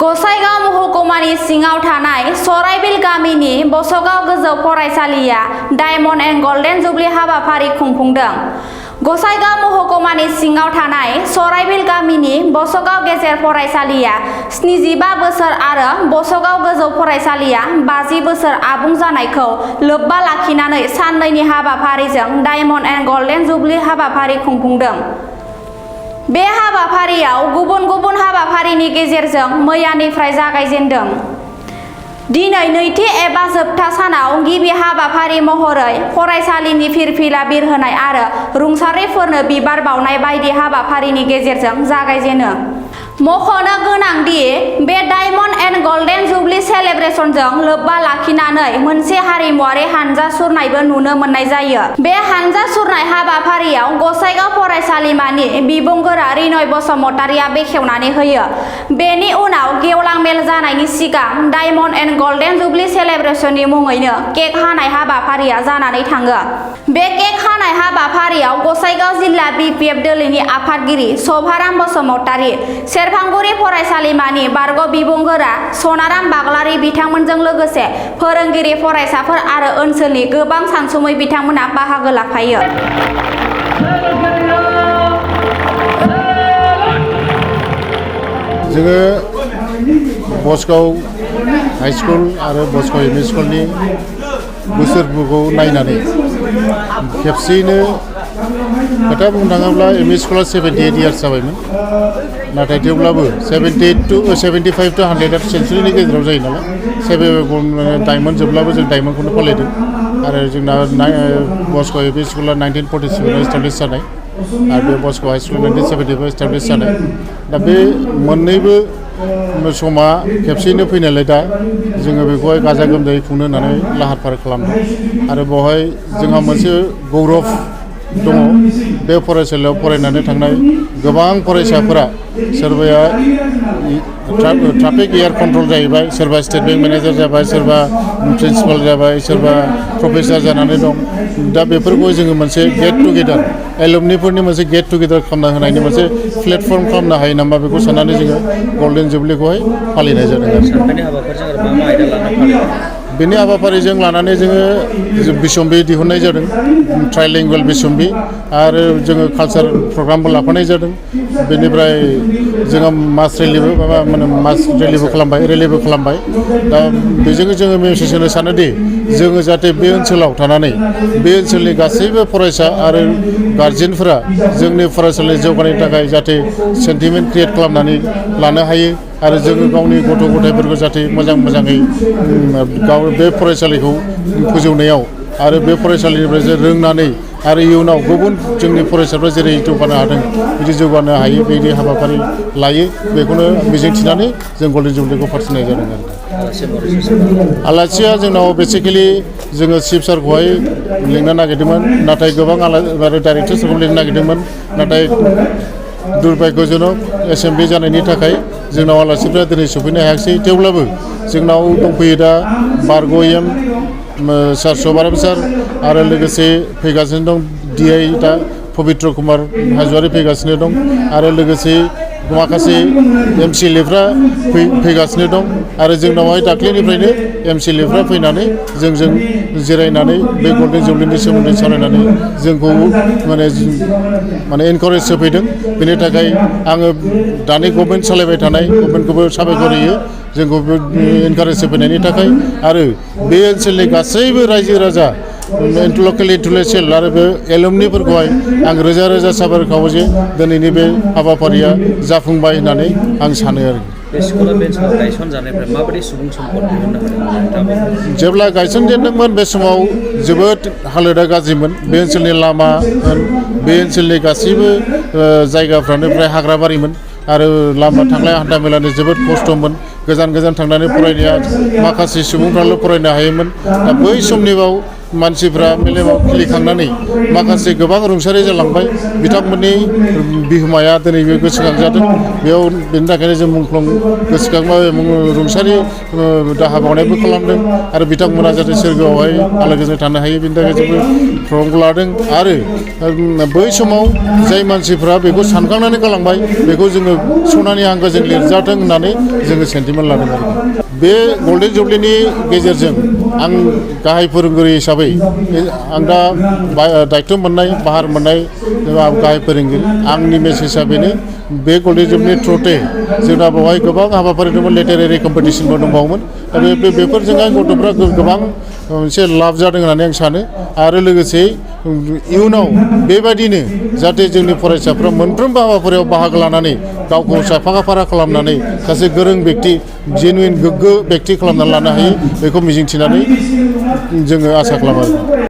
गसाइगाव महकुमानि सिङाव थानाय सराइबिल गामिनि बसगाव गोजौ फरायसालिया डायमन्ड एन्ड गल्डेन जुबली हाबाफारि खुंफुंदों। गसाइगाव महकुमानि सिङाव थानाय सराइबिल गामिनि बसगाव गेजेर फरायसालिया 75 बोसोर आरो बसगाव गोजौ फरायसालिया 50 बोसोर आबुं जानायखौ लोब्बा लाखिनानै साननैनि हाबाफारिजों डायमन्ड एन्ड गल्डेन जुबली हाबाफारि खुंफुंदों। बे हाबाफारियाव गुबुन गुबुन हाबाफारिनि गेजेरजों मैयानिफ्राय जागायजेन्दों। दिनै नैथि एबा जोबथा सानाव गिबि हाबाफारि महरै फरायसालिनि फिरफिला बिरहोनाय आरो रुंसारिफोरनो बिबार बावनाय बायदि हाबाफारिनि गेजेरजों जागायजेनो। मख'नो गोनांदि बे डायमन्ड एन्ड गल्डेन जुबली सेलेब्रेसनजों लोब्बा लाखिनानै मोनसे हारिमुआरि हानजा सुरनायबो नुनो मोननाय जायो। बे हानजा सुरनाय हाबाफारियाव गसाइगाव फरायसालिमानि बिबुंगोरा रिनय बसुमतारिया बेखेवनानै होयो। बेनि उनाव गेवलां मेल जानायनि सिगां डायमन्ड एन्ड गल्डेन जुबली सेलेब्रेसननि मुङैनो केक हानाय हाबाफारिया जानानै थाङो। बे केक हानाय हाबाफारियाव गसाइगाव जिल्ला BPF दोलोनि आफादगिरि शभाराम बसुमतारि, सेरफांगुरि फरायसालिमानि बारग' बिबुंगोरा सनाराम बाग्लारि बिथांमोनजों लोगोसे फोरोंगिरि, फरायसाफोर आरो ओनसोलनि गोबां सानसुमै बिथांमोना बाहागो लाफायो। जोङो बसगाव हाई स्कुल आरो बसगाव एम इ स्कुलनि बोसोरफोरखौ नायनानै खेबसेयैनो खोथा बुंनो थाङोब्ला एम इ स्कुला 78 इयार्स जाबायमोन, नाथाय थेवब्लाबो 75 to 100 सेन्चुरिनि गेजेराव जायो नालाय डायमन्ड जोबब्लाबो जों डायमन्डखौनो फालिदों। आरो जोंना बसगाव एम इ स्कुला 1947 एस्टाब्लिश जानाय आरो बे बसगाव हाई स्कुला 1975 एस्टाब्लिश जानाय। दा बे मोननैबो समा खेबसेयैनो फैनायलाय दा जोङो बेखौहाय गाजा गोमजायै खुंनो होननानै लाहार फाहार खालामदों। आरो बेवहाय जोंहा मोनसे गौरब दङ। बे फरायसालियाव फरायनानै थांनाय गोबां फरायसाफोरा सोरबाया ट्राफिक एयार कन्ट्रल जाहैबाय, सोरबा स्टेट बेंक मेनेजार जाबाय, सोरबा प्रिन्सिपाल जाबाय, सोरबा प्रफेसार जानानै दं। दा बेफोरखौ जोङो मोनसे गेट टुगेदार एलुमनिफोरनि मोनसे गेट टुगेदार खालामना होनायनि मोनसे प्लेटफर्म खालामनो हायो नामा बेखौ साननानै जोङो गल्डेन जुबलिखौहाय फालिनाय जादों आरो। बेनि हाबाफारिजों लानानै जोङो बिसम्बि दिहुननाय जादों, ट्राइलिंगुवेल बिसम्बि, आरो जोङो कालचार प्रग्रामबो लाफानाय जादों। बेनिफ्राय जोङो मास रेलिबो खालामबाय। दा बेजोंनो जोङो मेसेज होनो सानोदि जोङो जाहाथे बे ओनसोलाव थानानै बे ओनसोलनि गासैबो फरायसा आरो गार्जेनफोरा जोंनि फरायसालिनि जौगानायनि थाखाय जाहाथे सेन्टिमेन्ट क्रियेट खालामनानै लानो हायो आरो जोङो गावनि गथ' गथायफोरखौ जाहाथे मोजाङै गाव बे फरायसालिखौ फोजौनायाव आरो बे फरायसालिनिफ्राय जे रोंनानै आरो इयुनाव गुबुन जोंनि फरायसाफ्रा जेरै जौगानो हादों बिदि जौगानो हायो बिदि हाबाफारि लायो। बेखौनो मिजिंथिनानै जों गल्डेन जुबलिखौ फालिनाय जादों आरो। आलासिया जोंनाव बेसिकेलि जोङो चिफ सारखौहाय लिंनो नागिरदोंमोन, नाथाय गोबां आरो डाइरेक्टरफोरखौ लिंनो नागिरदोंमोन, नाथाय दुर्भाग्यजनक एसेम्बलि जानायनि थाखाय जोंनाव आलासिफ्रा दिनै सफैनो हायाखिसै। थेवब्लाबो जोंनाव दंफैयो दा बारग' एम सार शभाराम सार, आरो लोगोसे फैगासिनो दं DI दा पबित्र कुमार हाज'वारि फैगासिनो दं, आरो लोगोसे माखासे MCLAफ्रा फैगासिनो दं। आरो जोंनावहाय दाख्लैनिफ्रायनो MCLAफ्रा फैनानै जोंजों जिरायनानै बे गल्डेन जुबलिनि सोमोन्दै सावरायनानै जोंखौ माने एनकारेज होफैदों। बेनि थाखाय आङो दानि गभर्नमेन्ट सालायबाय थानाय गभर्नमेन्टखौबो साबायखर होयो जोंखौ एनकारेज होफैनायनि थाखाय। आरो बे ओनसोलनि गासैबो रायजो राजा लकेल इन्टेलेक्सुयेल आरो बे एलुमनिफोरखौहाय आं रोजा रोजा साबायखर खावो जे दिनैनि बे हाबाफारिया जाफुंबाय होननानै आं सानो आरो। बे स्कुला बे ओनसोलाव गायसनजानायनिफ्राय माबायदि सुबुं सम्पद दिहुननो हादों? जेब्ला गायसनजेनदोंमोन बे समाव जोबोद हालोदा गाज्रिमोन। बे ओनसोलनि लामा, बे ओनसोलनि गासैबो जायगाफ्रानो फ्राय हाग्राबारिमोन आरो लामा थांलाय हान्था मेलानि जोबोद खस्थ'मोन। गोजान गोजान थांनानै फरायनाया माखासे सुबुंफ्राल' फरायनो हायोमोन। दा बै समनियाव मानसिफ्रा मेलेमाव खिलिखांनानै माखासे गोबां रुंसारि जालांबाय बिथांमोननि बिहोमाया दिनै बे गोसोखांजादों बेयाव बेनि थाखायनो जों मुंख्लं रुंसारि दाहा बावनायबो खालामदों आरो बिथांमोना जाहाथे सोरगोआवहाय आलो गोजोनै थानो हायो बेनि थाखाय जोंबो थरंखौ लादों आरो बै समाव जाय मानसिफ्रा बेखौ सानखांनानै गालांबाय बेखौ जोङो सनानि हांखोजों लिरजाथों होननानै जोङो सेन्टिमेन्ट लादों आरो बे गल्डेन जुबलिनि गेजेरजों आं गाहाय फोरोंगिरि हिसाबै आं दा दायथ' मोननाय बाहार मोननाय गाहाय फोरोंगिरि आंनि मेसेजआ बेनो बे गल्डेन जुबलिनि थ्रुथे जोंना बेवहाय गोबां हाबाफारि दंमोन लिटारेरि कम्पिटिसनबो दंबावोमोन दा बेफोरजोंहाय गथ'फ्रा गोबां मोनसे लाब जादों होननानै आं सानो आरो लोगोसे इयुनाव बेबायदिनो जाहाथे जोंनि फरायसाफ्रा मोनफ्रोमबो हाबाफारियाव बाहागो लानानै गावखौ साखा-फारा खालामनानै सासे गोरों बेक्ति जेनुइन गोग्गो बेक्ति खालामनानै लानो हायो बेखौ मिजिंथिनानै जोङो आसा खालामो।